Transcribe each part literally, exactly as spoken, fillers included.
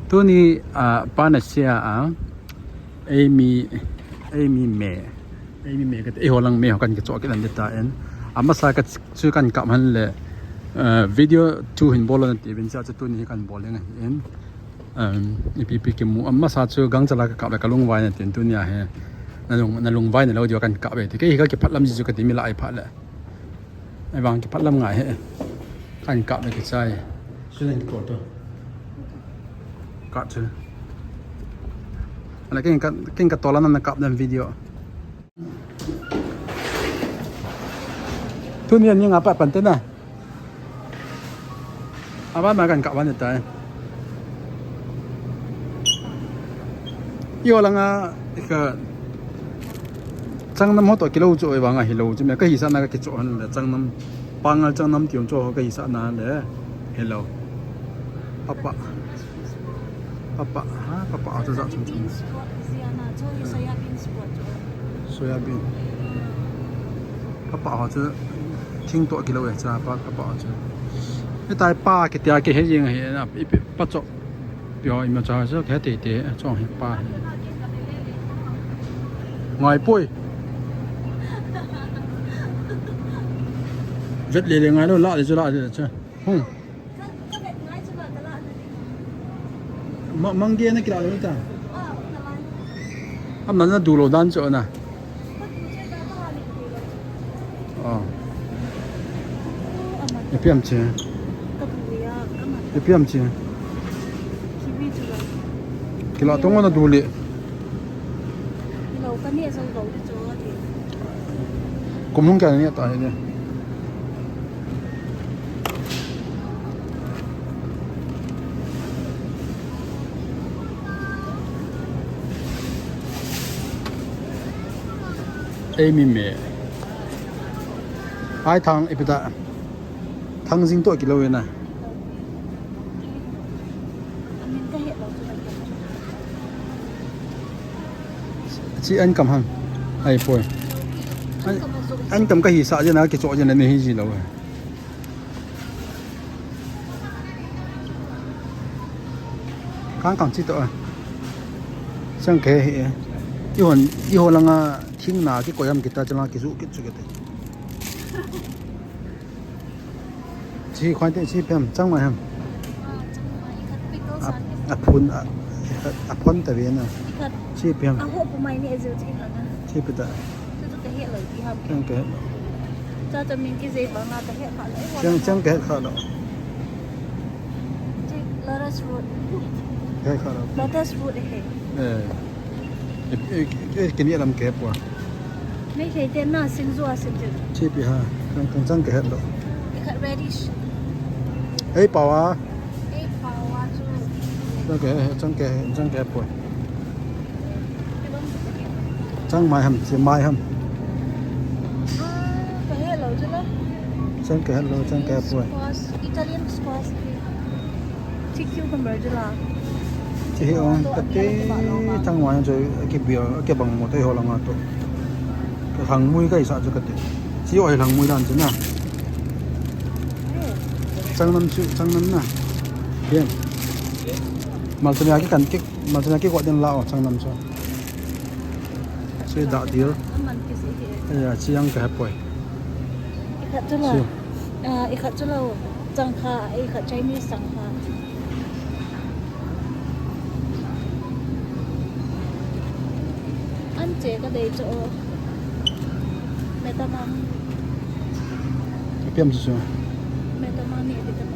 Tuni, ah, pa na sia a, Amy, Amy me, Amy me kati, eiho lang me ho kan kichoh kit an dita en. Amasa ka chu kan kap han le, ah, video chu hin bol na ti vin sia chu tuni kan bol leng ahi en. Um, ipi pi kimu, amasa chu gangcha la ka kap le ka lungvai na tin tuni a he. Na lung, na lungvai na lou diu kan kap ve ti. Kei hi ka kiphat lam ji chu kati mi la ai phat le. Ahivang kiphat lam ngai he. Kan kap le kichai. Chu len ko to. Kap chu. Ala ken ka, ken ka tola na kap dan video. Tuni ani nga pa pan te na. Aban ma kan kap ban tai. Eiho langa, ka changnam ho to kilou chu, ahivang ahilou chu me ka hisah na ka kichoh han le changnam, pangal changnam ti um chu ho ka hisah na le hilou. Papa. Papa, ha, papa ho chu jat chom chom. Soya bean. Papa ho chu thing to kilou e cha pa, papa ho chu. Hitia pa kitia kihe jing ahi na, ipi pa cho. Pio ima cha chu kihe tei tei, chong hi pa hi. Ngai poi. Vet le le ngai lou, la le chu la le chu. Hmm. Ma-, mangge na kila lou ta. Amna na du lou dan chu na. Oh. Ipi ham che. Ipi ham che. Kila tong na du le. Kum lhung kya ni ta ni. Amy me. Ai thang ipi ta. Thang jing to kilou e na. Chi an kam ham. Ai poi. An, an kam ka hisah jeng na, kichoh jeng na ni hi ji lou e. Kang kang chi to a. Chang ke hi e. Eiho, eiho langa thing na kikoi ham kita chala kisu kit chu kit. Chi khoi te chi pem chang mai ham. A, a phun a, a phun ta ve na. Chi pem. A ho pu mai ni e jo chi la na. Chi pe ta. Chu chu ka he lo ki ham. Chang ke. Cha cha min ki je ba na ka he kha lo. Chang, chang ke kha lo. Chi Lotus root. Ke kha lo. Lotus root he. Eh. E, e, e, kini alam ke pua. Meitei te na sing jua sing jua. Chi pi ha, kan kan chang ka het lo. Ikhat radish. Ei pawa. Ei pawa chu. Chang ka het, chang ka het, chang ka het pua. Chang mai ham, chi mai ham. Ah, ka het lo chu lo. Chang ka het lo, chang ka het pua. Squash, Italian squash. Chi cucumber chu la. Chi hi ong kati chang mai chu kibia, kibang mo te ho langa to. Ka lhangmui ka hisah chu kati. Chi o hi lhangmui dan chu na. Changnam chu, changnam na. Bien. Mal chu ya ki kan ki, mal chu ya ki ko den la o changnam chu. Chi da dil. Aman kisi hi. Ya, chi ang ka hepoi. Ikhat chu la. Chi. Ah, ikhat chu la. Changkha, ikhat Chinese changkha. An che ka dei chu. Metamang. Ipi ham chu chu. Metamang ni ipi tam.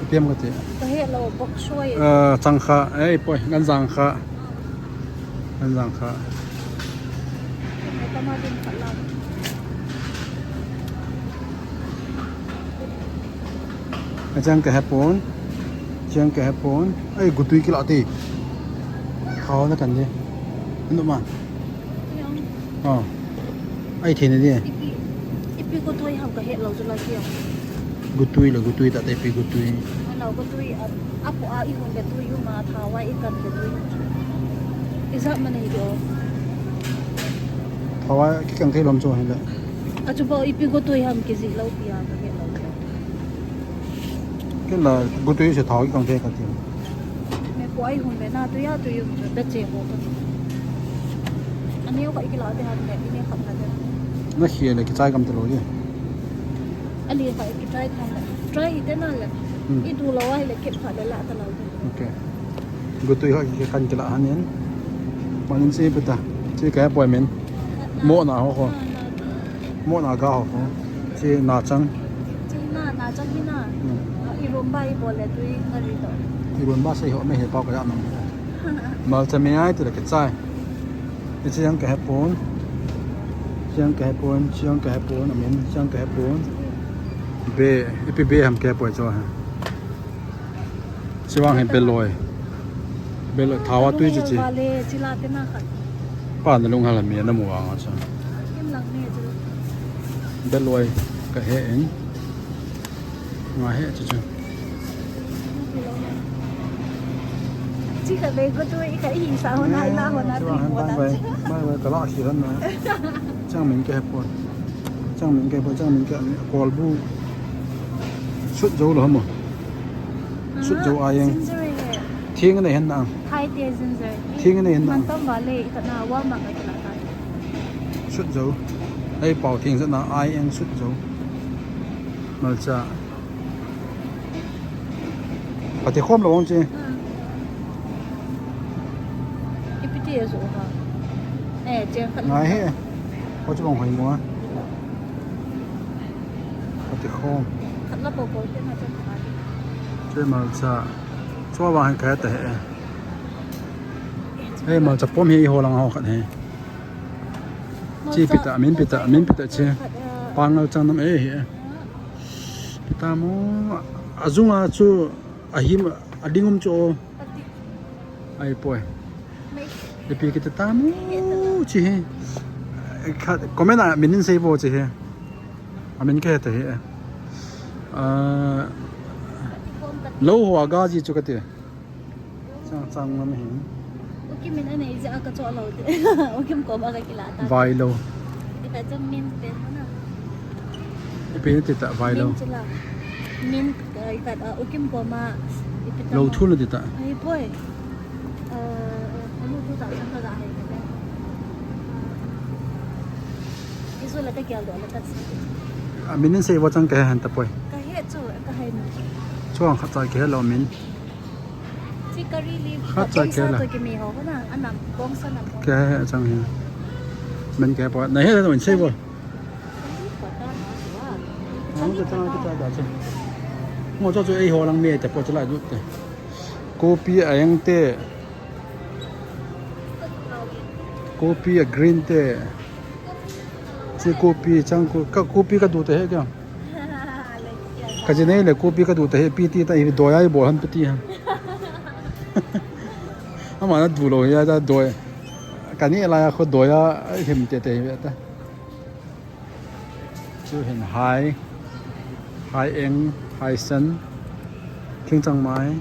Ipi ham kati. Ka he lo bok suai. Ah, changkha, eh, poi, ngan jangkha. Ngan jangkha. Achang ka hepon. Chang ka hepon. Ai, gutui kila ti. Khao na kan di. Anu ma. Oh. Ai thei na di. Ipi, ipi gutui ham ka het lo chu la kia. Gutui la gutui ta te ipi gutui. Ano gutui a, apo a ihon le tui uma thawa ikan le tui. Ijat man hi do. Thawa kikang thei lom chu hi le. Achu ba ipi gutui ham kiji lo pia ka het lo. Kila gutui se thawa kikang thei ka ti. Me Ai hung ve na tu ya tu yung tu pe che ko. Ani ko ikila de han le ini khat na de. Na khie le kichai kam te lo ye. Ali ka kichai tham le. Try te na le. Hmm. I du lo ai le kip khat le la ta lo de. Okay. Gutui ho ki kan kila han yen. Manin se puta. Se ka appointment. Mo na ho ho. Mo na ga ho ho. Se na chang. China, na chang hina. Hmm. Irumba i bol le tui ngari to. Irumba sei ho me he pau ka ya nang. Malcha me ai te le kichai. Ichi yang ka hepon. Chiang ka hepon, chiang ka hepon, amin, chiang ka hepon. Be, ipi be ham ka hepoi cho ha. Chiwang he beloi. Beloi thawa tui chi chi. Vale, chila te na khat. Pa na lung hala me na mu ang a cha. Kim lang me chu. Beloi ka he in. Nga he chu chu. Chi ka be ko tu i ka i sa ho na i la ho na tu mo da. Bai bai ka la si han na. Chang min ka hepon. Chang min ka hepon, chang min ka kolbu. Sut jo lo mo. Sut jo a yang. Ginger he. Thing nei hen na. Thai te ginger. Thing nei hen na. Man tam vale i ka na wa ma ka la ta. Sut jo. Ei pau thing sa na ai eng sut jo. Malcha. Pati khom lo ong chi. Ipiti azu ha. Eh, chen khat. Ngai he. Ko chu bang hoi mo. Pati khom. Khat la po po te na chen khat. Che malcha. Chua bang he ka ta he. He malcha pom he i ho lang ho khat he. Chi pita, min pita, min pita che. Pangal chang nam e he. Pita mo, azunga chu, ahim, adingum chu. Ai poi. Ipi kita ta mo, chi he. Khat, comment a min in sei bo chi he. Amin ka he ta he. Ah, lo ho aga ji chu ka ti. Chang chang ngam hin. Ukim in anei ja ka cho lo te. Ukim ko ba ka kila ta. Vai lo. Ita chang min pen na. Ipi ti ta vai lo. Min chila. Min ka ita a ukim ko ma. Ipi ta. Lo thu na ti ta. Ai poi. Eh, anu tu ta chang ka ga hai ka. Isu la ka kial do la ka sa. A min in sei wa chang ka han ta poi. Ka he chu ka hai na. Chuang khat cha ke lo min. Chi curry leaf. Khat cha kong sa kela. To kimi ho na, anam, kong sa nam ho. Ke he chang hi. Men ke po. Na he na men sei po. Curry pata na wa. Ang ta chang ta ta che. Mo cho cho ei ho lang me te po chala du te. Kopi a yang te. Kopi a green te. Chi kopi chang ko, ka kopi ka du te he kya. Ka ji nei le kopi ka du te he pi ti ta i doi ai bol han pi ti ha. Ama na du lo ya da doi. Ka ni la ya kho doi a him te te ve ta. Chu hin hai. Hai eng, hai sen. Thing chang mai.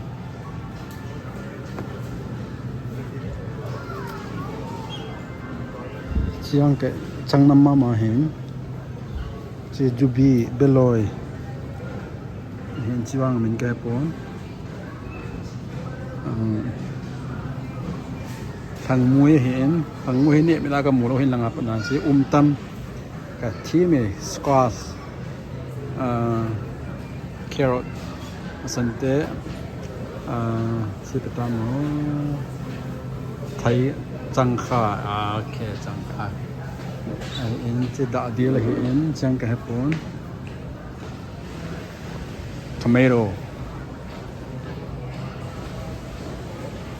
Chiang ke chang nam ma ma hin. Chi jubi beloi. Hin chi vang min ke pon. Ang thangmui hin, thangmui hin ni mi la ka mu lo hin langa pa nan si um tam. Ka thi mi squash, ah, carrot, asante, ah, si peta mo, thai chang kha, ah, okay, chang kha. Ai in chi da di la hi in, chang ka he pon. Tomato.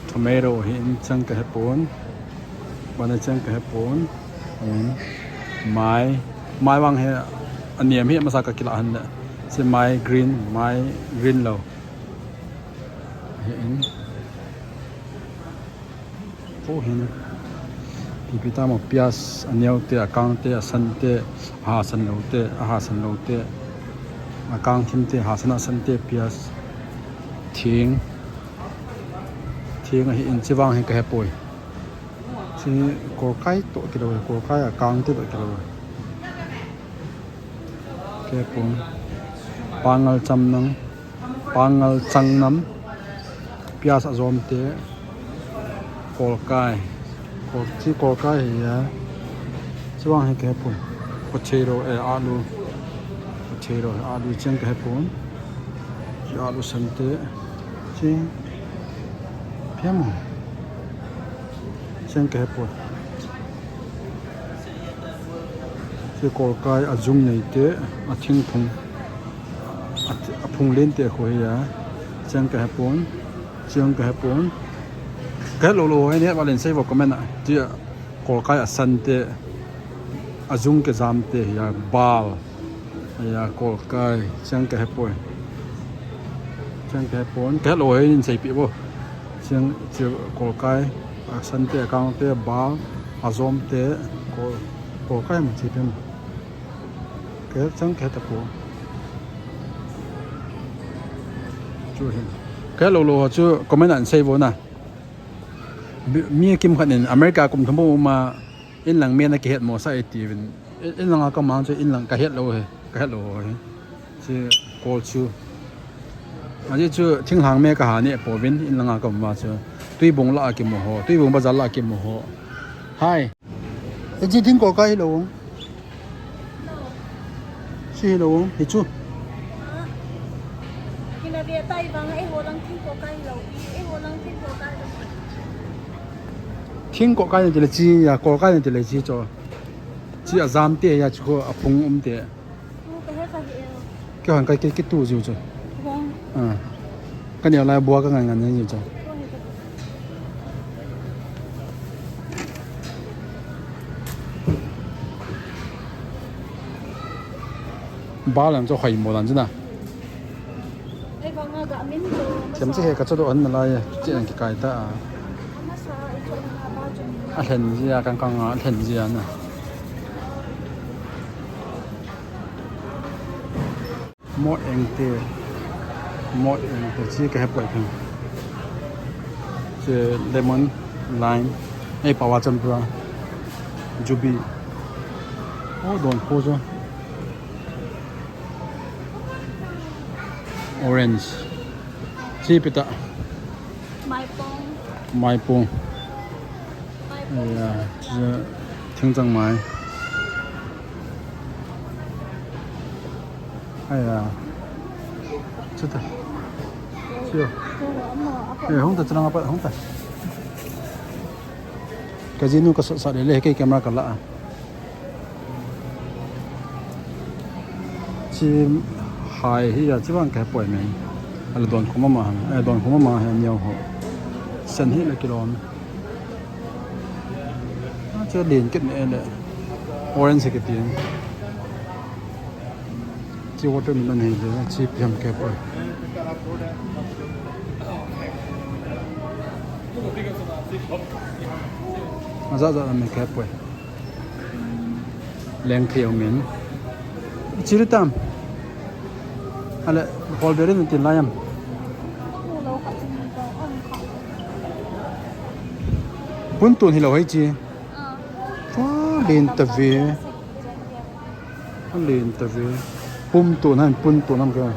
Tomato hi in chang ka he pon. Bana chang ka he pon. Um, mai. Mai vang he aniam hi masa ka kila han da. Si mai green, mai green lo. Hi in. Pu hin. Pipi ta mo pias, aneo te, akang te, asan te, ahasan lo te, ahasan lo te, akang thim te, ahasan asan te, pias, thing, thing ahi in chi vang hi ka he poi. Chi kolkai to kilo, kolkai akang te to kilo. Ke pon. Pangal cham nang. Pangal chang nam. Pias ajom te, kolkai. Kol, chi kolkai hi a. Chi vang hi kahepon. Potato, eh, alu. Potato, alu cheng kahepon. Chi alu san te. Chi. Piamo. Cheng kahepon. Chi kolkai ajung nei te, athingphung. A, aphung len te khu hi a. Cheng kahepon. Cheng kahepon. Kahet lou lou ho hi neh val in seivo comment a. Chi kolkai asan te, ajung kejam te hi a, bal. Hi a, kolkai. Cheng kahepoi. Cheng kahepon. Kahet lou ho hi in seipeh vo. Cheng, chi kolkai asan te, akang te, bal, ajom te, kol, kolkai ma chi pem. Kahet chang kahet tapou. Chu hin. Kahet lou lou ho chu comment a in seivo na. Mi, mi kimkhat in America kum thum bou um a, inlang mi na kihet mo sa e tiuvin. In, inlang a ka mang chu inlang kahet lou hi. Kahet lou ho hi. Chi kol chu. Aji chu thinglhang me kaha neh pouvin inlang a ka um a chu. Tuibong lah a kimu ho. Tuibong bazar lah a kimu ho. Hi. Hichi thingkolkai hilou. Chi hilou. Hichu. Kina ve tai vang eiho lang thingkolkai lou. Eiho lang thingkolkai lou. Thingkolkai na tile chi a, kolkai na tile chi cho. Chi ajam te a, chi ko aphung um te. Chu kahet kahi e. Kei hon kai kei kitu jiu chu. Vang. Ah. Kaneo lai bua kangan ngan jiu chu. Bal ang chu hoi mo dan chu na. Ei vang a ga min chu. Chem chi he ka chu do an na lai. Chi ang kikai ta a. Amasa, ei chu na ba chu. Alhen jia kang kang a, alhen jia na. Mo engte, mo engte, chi kahepoi phen. Chi lemon, lime, ei pawa champura, jubi. O don kho jo. Orange. Chi pita. Maipong. Maipong. Maipong. Aya, chi thingchang mai. Aya. Chuta. Sio. Eh, hung ta, chulanga pat, hung ta. Kajinu kasot sat lele, kei camera kala a. Chi hai hi a, chi vang kahepoi men. Ala don khoma ma, eh, don khoma ma he neo ho. Sen hi la kilom. A, chu len kit ne le. Orange kiti. Chi watermelon hi le, chi piam kahepoi. Aja ja me kahepoi. Leng thei umin. Chiri tam. Ale, hol berin tin layam. Pun tun hilou hai chi. Chua len ta ve. Alen ta ve. Pum tun ham, pun tun ham kei.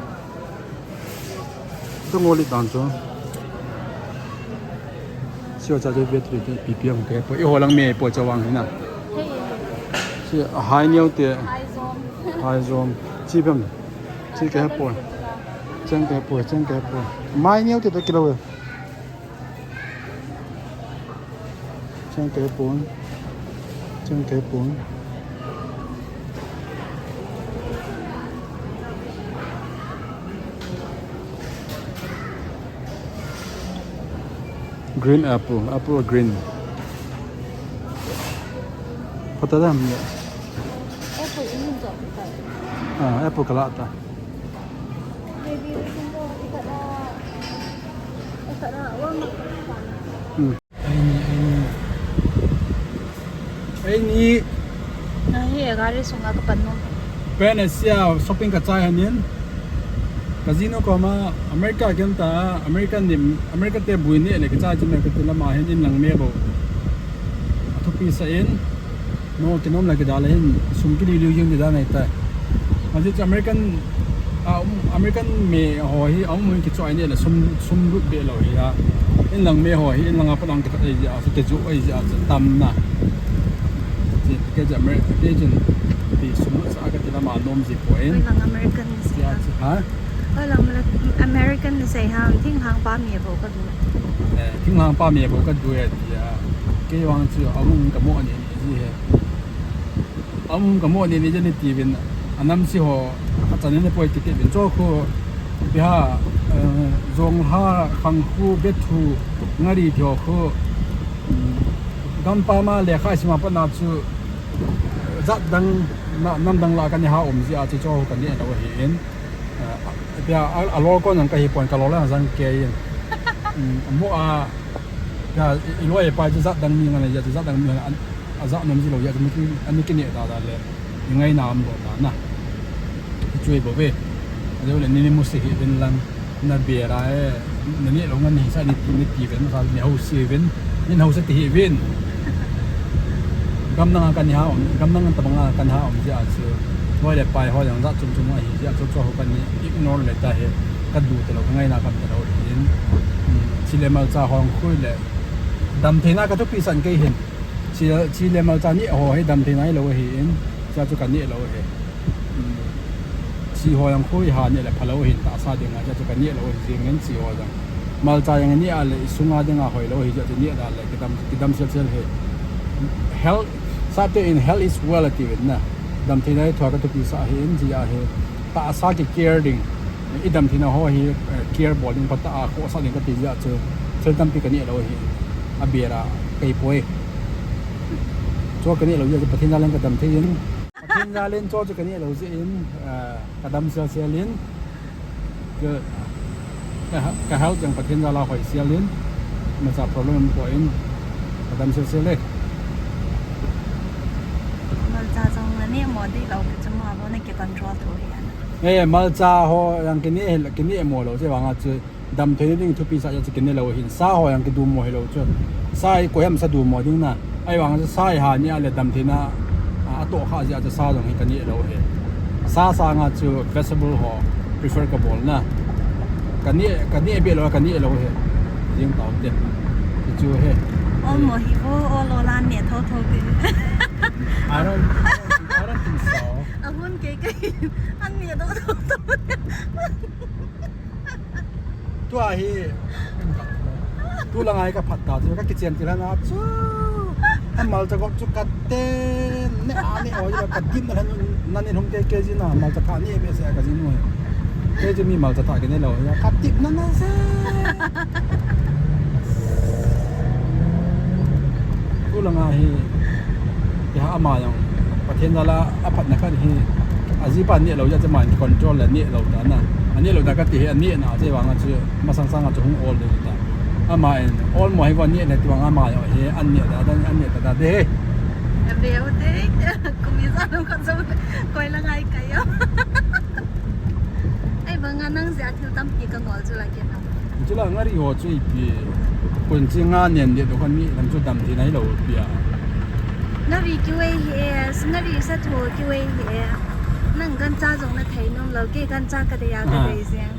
Chu ngol i dan chu. Sio cha chu battery te P P M kei. Poi i ho lang me poi cha vang hina. Si hai neo te. Hai zom. Chi pem. Chi kei poi. Cheng kei poi, cheng kei poi. Mai neo te to kilo. Cheng kei pon. Cheng kei pon. Green apple, apple green. Pata dam ya. Apple ini jat kita. Ah, apple kala ta. Maybe we can go, we can, uh, we can, uh, Walmart. Hmm. Eini, eini. Eini. Na hi gari sunga kapan nom. Pen Asia shopping kachai hanin. Kajinu koma America kenta, America ni, America te bui ni le kachai chun kati lama hin inlang me bou. Athupi sa in. No kinom la kidal hin sum kiliu liu jing kidal nai ta. Aji chu American A um, American mi ho hi a um in kichoi ni le sum, sum lut be lou hi a. Inlang mi ho hi inlang a pat lang kiphat ahi jeh a, so kichu ahi jeh a, chu tam na. Ti, ti ke jeh American, ti jin, ti sum lut sa ka ti la ma nom ji poi. Hoilang American ni sei Tia ha. Chu, ha? Hoilang Ameri-, American ni sei ha, thinglhang pa mi bou ka du. Eh, thinglhang pa mi bou ka du e tia. Kei vang chu a um ka mo ni ni ji he. A um ka mo ni ni jeh in ti vin, a nam si ho, a chan in poi ti ti vin cho khu, pi ha, eh, Zong ha, Khang khu, Bethu, Ngari ti ho khu, um, gam pa ma le khai sima pa na chu, zat dang, na, nam dang la ka ni ha um ji a chu cho khu ka ni lou hi in. Eh, a, pi ha, a, a lol kon ang ka hi pon ka lol ang zang ke in. Um, mo a, Ya, i, i loi pa chu zat dang mi ngan a, ya chu zat dang mi ngan a, a zat nom ji lou, ya chu mi ki, ani ki ne da da le. I ngai na am lo da na. Ki chui bo ve. Leo le ni ni mu si hi vin lang. Na be ra e, na ni lou ngan ni sa ni ti, ni ti vin, sa ni hau si vin. Ni hau sa ti hi vin. Gam nang kan ni ha om, gam nang tabang kan ha om ji a chu. Loi le pai ho yang zat chum chum a hi ji a chu cho ho kan ni ignore le ta he. Ka du te lou, ka ngai na kam te lou hin. Hmm, chi le malcha hong khui le. Dam theina ka thupi san kei hin. Chi, chi le malcha ni ho hi dam theina hi lou hi in. Cha chu ka ni lou hi. Hmm. Chi ho yang khui ha ni le pha lou hin ta sa ding a cha chu ka ni lou hi jing in chi ho jang. Malcha yang ni a le i sunga ding a hoi lou hi cha chu ni da le ki dam, ki dam sel sel hi. Health, sa te in health is wealth ti vin na. Dam theina hi thua ka thupi sa hi in ji a hi. Ta sa ki care ding. I dam theina ho hi, eh, care bol ding phat a khohsah ding ka ti jeh a chu thil tampi ka ni lou hi a bera kei poi. Cho ka ni lou jeh a chu Pathen jal in ka dam thei in. Pathen jal in cho chu ka ni lou jeh in, eh, ka dam sel sel in. Ka, ka, ka health jong Pathen jal a hoi sel in. Masa problem poi in ka dam sel sel e. Malcha jong na ni mo di lou ka chu ma bo na ki control tho hi ana. Eh, malcha ho jong ki ni, ki ni mo lou, che vang a chu dam thei ding thupi sa ya chu ki ni lou hin, sa ho jong ki du mo hi lou chu. Sa hi koi ham sa du mo ding na. Ai vang chu sa hi ha ni a le dam theina, a, a to kha jeh a chu sa jong hi ka ni lou hi. Sa sanga chu vegetable ho prefer ka bol na. Ka ni, ka ni be lou, ka ni lou hi. Jing tau te. Chu hi. Ol mo hi vo, ol ol an ni tho tho ki. I don't, I don't, I don't think so. A hun ke ke. An ni tho tho tho. Tua hi, tu la ngai ka phat ta chu, ka kichen ti la na chu. A malcha gop chu ka ten, ne a ne oi la ka dim na nu, na ni hung ke ke ji na, malcha ka ni be se ka ji nu. Ke ji mi malcha ta ke ne lou, ya ka tip na na se. Tu la ngai hi, Ti ha ama jong, Pathen jal a, a phatna khat hi, a jipa neh lou jeh a chu ama in control le neh lou ta na. A neh lou ta ka ti hi, a neh na, che vang a chu, masang sang a chu hung ol ding ta. Ama in, ol mo hi ko neh na ti vang ama jong hi, an neh ta, an neh ta ta de. Em de, em de, kumi sa nung kan sa, koi la ngai kai yo. Ai, bang a nang jeh a thil tampi ka ngol chu la ke na. Chula ngari ho chu ipi. Kun chi nga nen de do kan mi lam chu dam ti nai lo pi a. Ngari kiu ei hi e, ngari sa thu kiu ei hi e. Nang gancha jong na thei nom lo, kei gancha ka dei a ka Ah. dei jeng.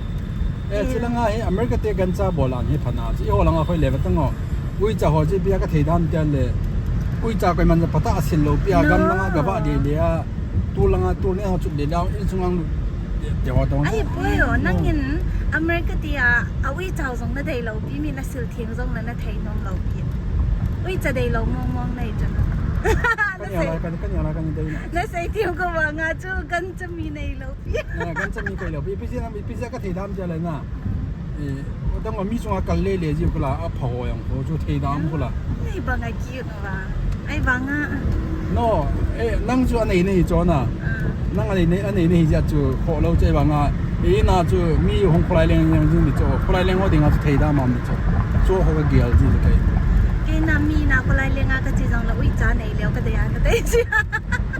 Eh, Eh. Chula nga hi America te gancha bol ang hi pha na. Chi ho langa khoi le va tang o. Uicha ho chi pi a ka thei dan tian le. Uicha koi man ja pata a sil lo pi a No. gam langa ga va de le a. Tu langa tu ne ho chu de le a. In chung ang lu. Te ho tong. Ai, poi o, nangin America ti a, a uicha jong na dei lo pi, mi na sil theng jong na, na thei nom lo pi. Uicha dei lo mong mong na hi chu. Ka Na nia sei, la, ka, ka nia la, ka ni dei na. na sei theng ko vang a chu gancha mi nei lo pi. Na gancha mi koi lo pi, pi sia, pi sia ka thei dam tia le na. Eh, o dang mi sunga kal le le ji ko la, a pha ho yang ko chu thei dam ko la. Nei bang a ki no va. Ai bang a. No, eh, nang chu anei nei cho na. Ah. Nang anei nei, anei nei jeh chu kho lo che bang a. Eh, na chu mi hung kholai leng leng jing ni cho. Kholai leng ho ding a chu thei da mam ni cho. Cho ho ka gial ji kai. Kei na mi na kholai leng a ka chi jong la uicha nei leo ka dei a ka dei chi.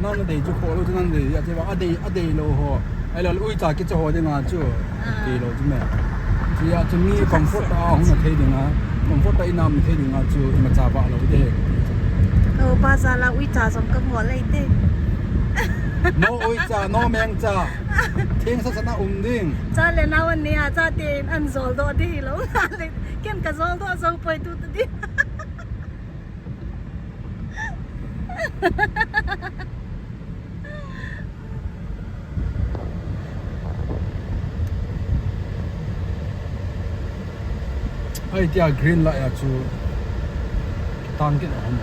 Nang na dei chu kho lo chu nang dei a che bang a dei, a dei lo ho. Ai lo uicha ki cho ho ding a chu. Ah. Ti lo chu me. Ti a chu mi comfort a hung na thei ding a. Comfort a inam thei ding a chu ima cha ba lo de. Ko ba za la uicha jong ka ngol lei te. No uicha, no mengcha. Theng sasa na um ding. Cha le nao an nei a, chaten an joldoh ding hilou. Le, ken ka joldoh jou poi tu tu ding. Ai, tia green light a chu kitang kit a hom.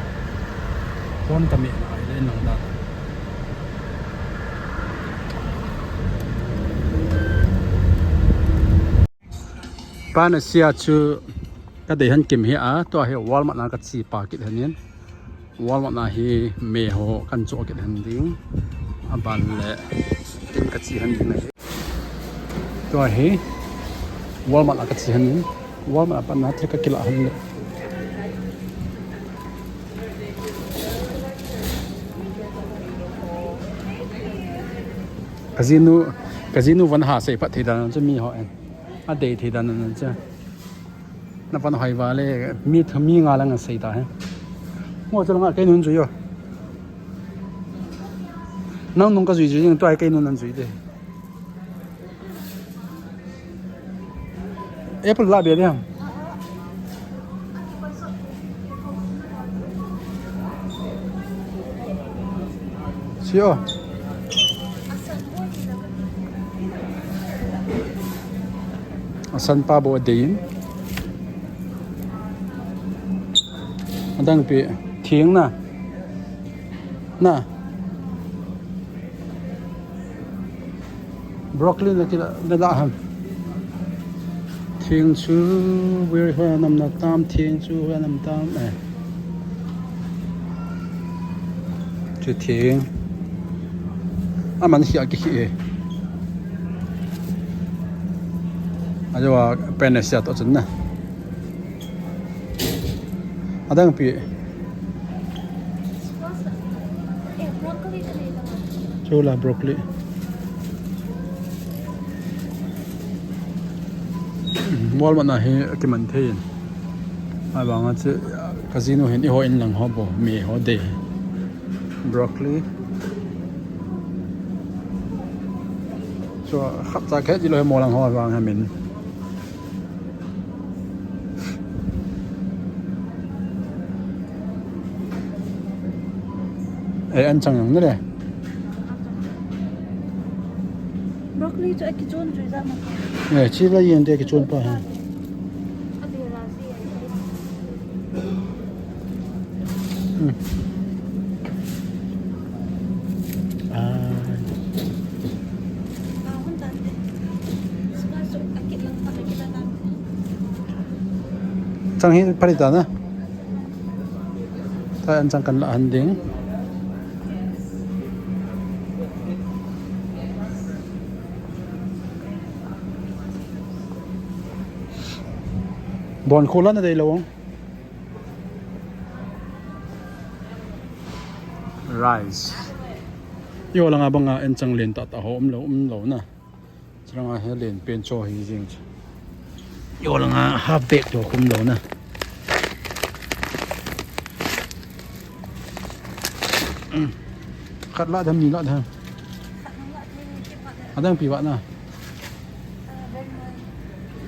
Phone ka meh na ai le nang dan. Pan a sia chu ka dei han kim hi a, tua hi Walmart na ka chi pa kit hanin. Walmart na hi me ho kan cho kit han ding. A ban le tin ka chi han ding ahi. Tua hi Walmart na ka chi han ding. Walmart na pan na thil ka kila han le. Ka jinu, ka jinu van ha sei phat thei dan chu mi ho en. A dei thei dan chu. Na van hoi va le mi thu mi nga lang a sei ta he. Mo chu lang a kei nun chu yo. Nang nung ka jui jui jing tua kei nun an jui de. Apple la bia de ham. Sio. Asan pa bo dein. Adang pi thing na. Na. Broccoli na kila, na la ham. Thing chu, where ho nam na tam, thing chu, ho nam tam, eh. Chu thing. Aman hi a ki hi e. Ajo a pen e sia to chun na. Adang pi. Squash la. Eh, broccoli ka nei la. Chu la broccoli. Walmart na hi kiman thei in. Ai bang a chu ka jinu hin i ho in lang ho bo, mi ho de. Broccoli. Chu khat cha khe ji lo mo lang ho bang ha min. Eh, an chang yang ne le. Broccoli chu a kichon chu ja ma. Eh, chi la yen te kichon pa ha. A de la si. Hmm. Ah. Chang hi pari ta na. Ta an chang kan la han ding. Bon khula na dei lo. Rice. Yo langa banga en chang len ta ta ho um lo, um lo na. Chang a he len pen cho hi jing. Yo langa half bag to kum lo na. Khat la dam ni la dam. Adang pi ba na.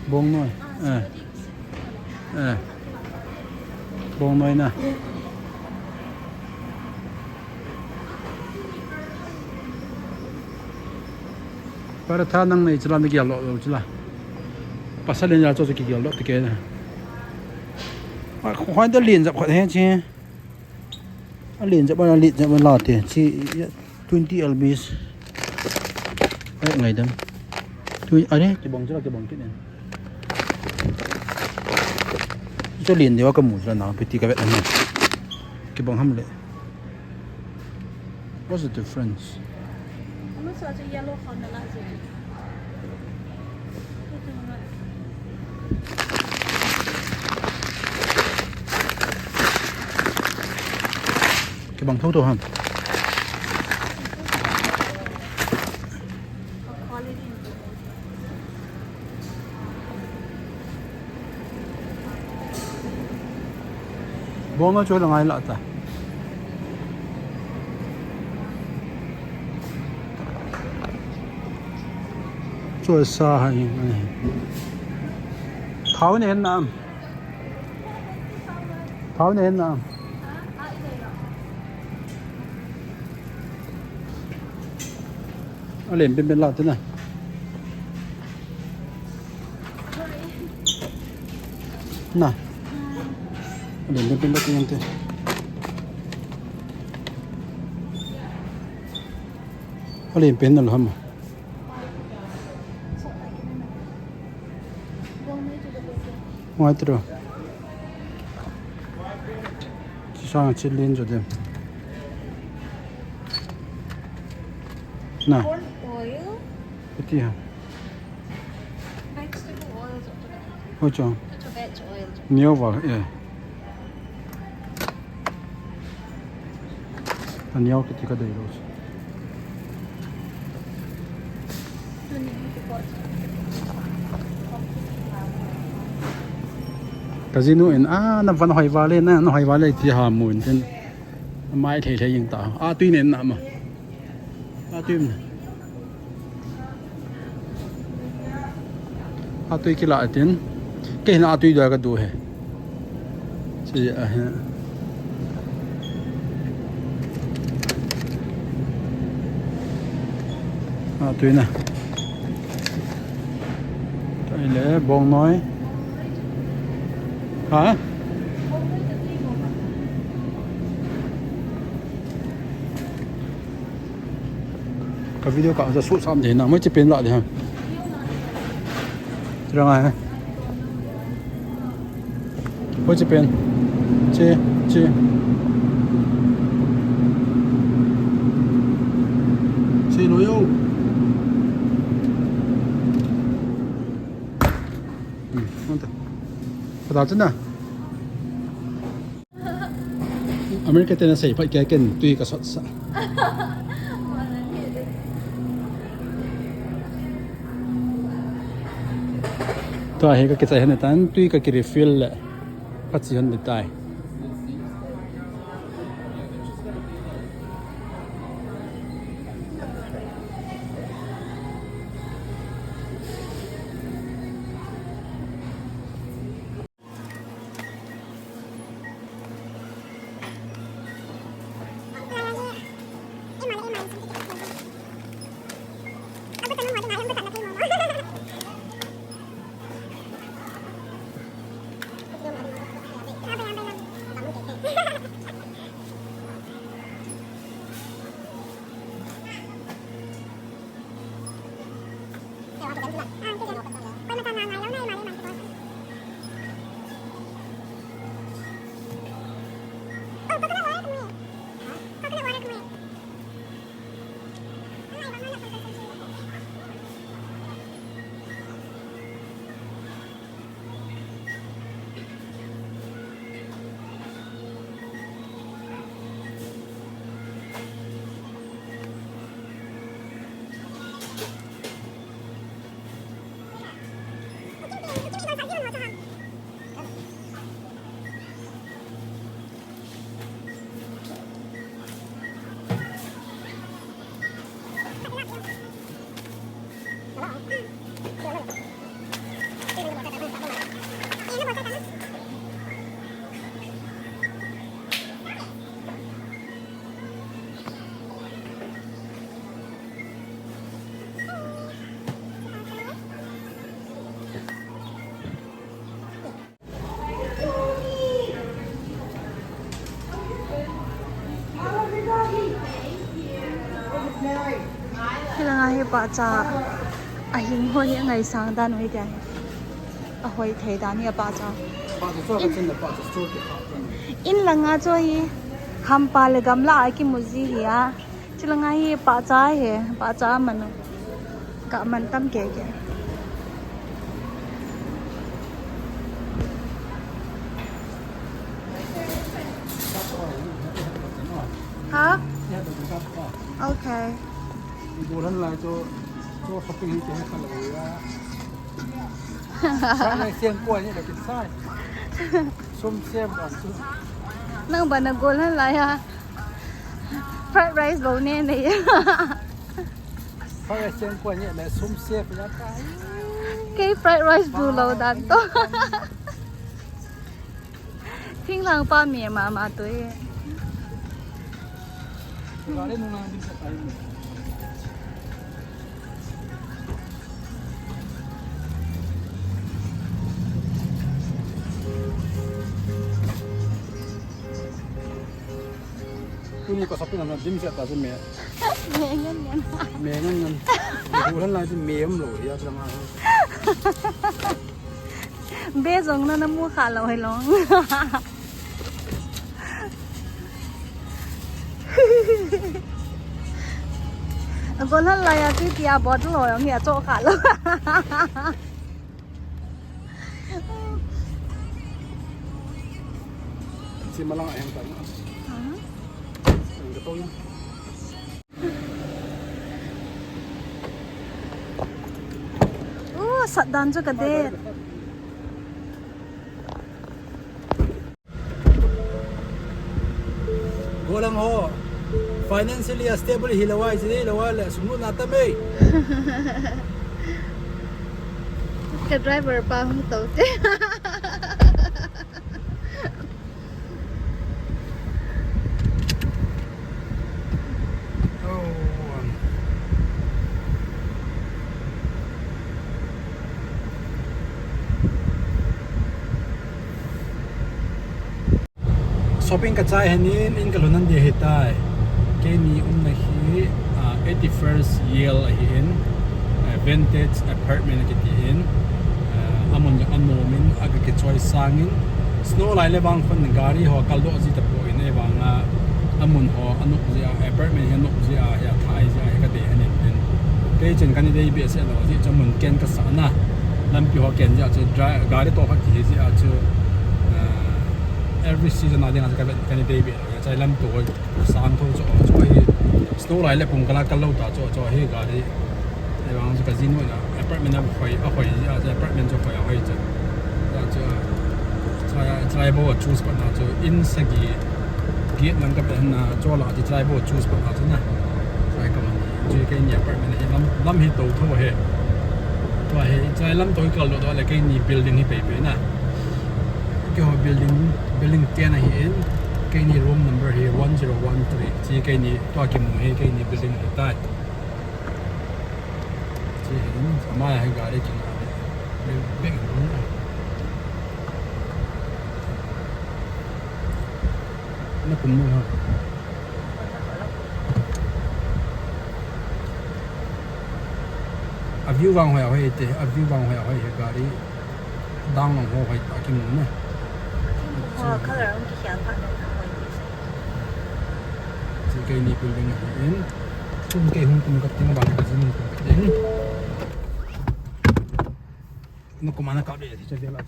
Bong noi. Eh. Eh. Bong noi na. Para tha nang nei chila na gial lo lo chila. Pasal in ya cho ki gial lo te ke na. Khoi da lin jap khat he chi. A lin jep a, a lin jep a la te. Chi twenty L Bs. Ai, ngai dam. Tu, are, kibang chu la, kibang kit ne. Chu lin deu a ka mu chu la na, piti ka vet na. Kibang ham le. What's the difference? Ama sa chu yellow khon na la chu. Kibang tho tho ham. Bong a chu la ngai la ta. Chu sa ha ni. Thao ne na am. Thao ne na am. Alen ben ben la te na. Na. Alen ben ben la te. Alen ben na lo ham. Ngai tro. Chisang chilin jo dem. Na. Corn oil. Iti ha. Vegetable oil. Oi chong. Veg oil. Neo va, yeah. Aniao kiti ka dei lo. Ka jinu in, a, na van hoi vale, na, na hoi vale ti ha mun tin. Mai thei thei jing ta. A tui nen na ma. A tui. Atui kila atin. Kei hin atui dua ka du he. Si a he. Atui na. Taile bong noi. Ha? Ka video ka ja su sam de na, mo chi pen la de ha. Tira ngai ha. Mo chi pen. Chi, chi. Chi lo yo. Hmm, anta. Pada chana. America te na sei phat kei ken tui ka sot sa. Tua hi ka kichai hene tan tui ka ki refill le. Ka chi hon de tai. Hilanga hi pahcha ahing ho hi angaisang dan u hi tia hi. Ahoi thei dan hi a pahcha. Pahcha chu ka chin na pahcha chu ki ha. In langa chu hi hampa le gamla a kimu ji hi a. Chulanga hi pahcha hi, pahcha manu. Ka man tam ke ke. Ha? Okay. Bulan lai chu, chu shopping hi ke ha lo ya. Sa lai siang ko ni da ki sai. Sum sem ba su. Nang ba na gol han lai ha. Fried rice bou ne ne. Kei fried rice bu lou dan toh. Thinglhang pa mi mama tui. Tuni ko shopping na dim se ta se me. Me ngan ngan. Me ngan ngan. Ko han lai se me um lou ya sa ma. Be jong na na mu kha lou hai long. Ko han lai ya ti ti a bottle ho ya mi a cho kha lou. Simalang a heng tai na. Heng ka to na. Uh, sat dan chu ka det. Golang ho, financially stable hilou a, isi hilou a le, sum lut na tam e. Ka driver pa hung tou te. Oh. Shopping ka chai henin, in ka lhun nan dia hitai. Keini umna hi, ah, eighty-first Yale ahin, ah, Vantage Apartment akiti in, ah, amun jong anom in, aga kichoi sangin, snow lai le vang khun gari ho kaldoh ji tapon, ahivanga, amun ho anop jia, apartment hi anop jia, hi athai jia, hi ka dei henin tin. Kei chun kani dei behseh lou, ajeh chu amun ken ka sah na, lampi ho ken jia chu, dri-, gari toh khat kihi jia chu, ah, every season a dinga chu ka vet, kani dei be lou. Chai lam toh sang tho chu, chu hi snow lai le pung kala kal lou ta chu, chu hi gari. Ahivang chu ka jinu na apartment a hoi, ahoi, a apartment chu hoi, ahoi chu. Chu, chai, chai bo choose pat na chu in sagi gate lam ka pen na chu la chu chai bo choose pat na chu na. Chai ka man. Chu keini apartment hi lam, lam hi tou tho he. Tua hi chai lam toh kal lou tua le keini building hi pei pei na. Keiho building, building ten ahin, keini room number hi one zero one three. Chi keini, tua kimu hi keini building ahitai. Chi hin, amai a hi gari kina. Big, big room. Na kum nu ha. A view vang hoi a hoi te, a view vang hoi a hoi he gari. Dang long ho hoi ta kimu na. Ha, color ang kikhel pha na hoi. Chi keini building ahin. Tun kei hung kum ka ting bang ka jin kum ka ting. Na kum ana ka be ti cha vela.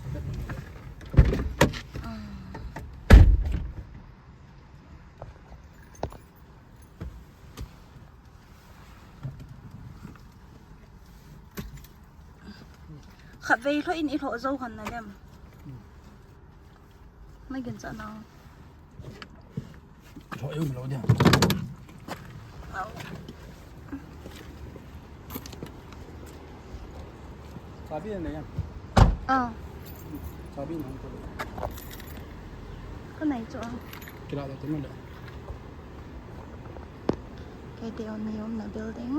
Khatvei lhoh in i lhoh jou khan na lem. Na ginchat nau. Lhoh i um lou dia. Au. Chabi nei a? Ah. Chabi nei ko. Ko nei chu a. Kila da te mo le. Kei te on ni umna building.